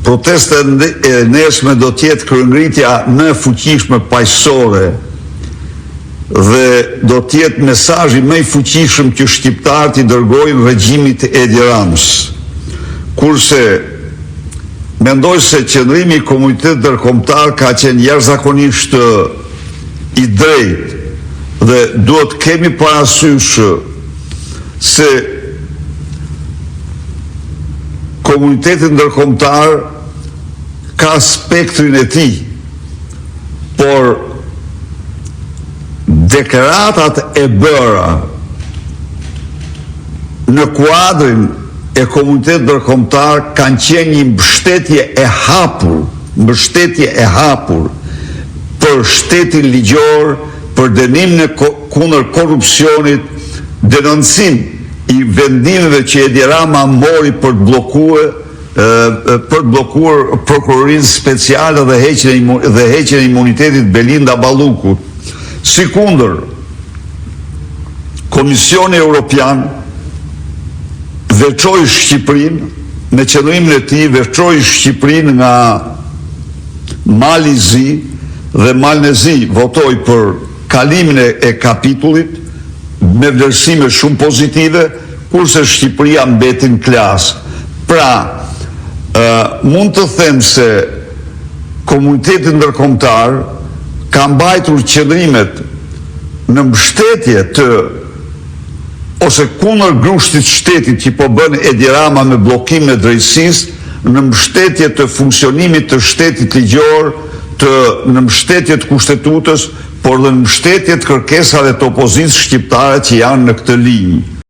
Protesta e nesërme do të jetë kryengritja më e fuqishme paqësore dhe do të jetë mesazhi më i fuqishëm që shqiptarët i dërgojnë regjimit të Edi Ramës. Kurse mendoj se qëndrimi i komunitetit ndërkombëtar ka qenë jashtëzakonisht i drejtë dhe duhet të kemi parasysh se komuniteti ndërkombëtar ka spektrin e tij, por deklaratat e bëra në kuadrin e komunitetit ndërkombëtar kanë qenë një mbështetje e hapur, mbështetje e hapur për shtetin ligjor, për dënimin e kundër korrupsionit, denoncim i vendimeve që Edi Rama mori për të bllokue për të bllokuar prokurorinë speciale dhe heqjen dhe heqjen e imunitetit Belinda Ballukut. Sikundër Komisioni Europian veçoi Shqipërinë me qëndrimin e tij veçoi Shqipërinë nga Mali i Zi dhe Malin e Zi votoi për kalimin e, e kapitullit me vlerësime shumë pozitive, kurse Shqipëria mbeti në klasë. Pra, ë mund të them se komuniteti ndërkombëtar ka mbajtur qëndrimet në mbështetje të ose kundër grushtit shtetit që po bën Edi Rama me bllokimin e drejtësisë, në mbështetje të funksionimit të shtetit ligjor, të në mbështetje të kushtetutës, por dhe në mbështetje të kërkesave të opozitës shqiptare që janë në këtë linjë.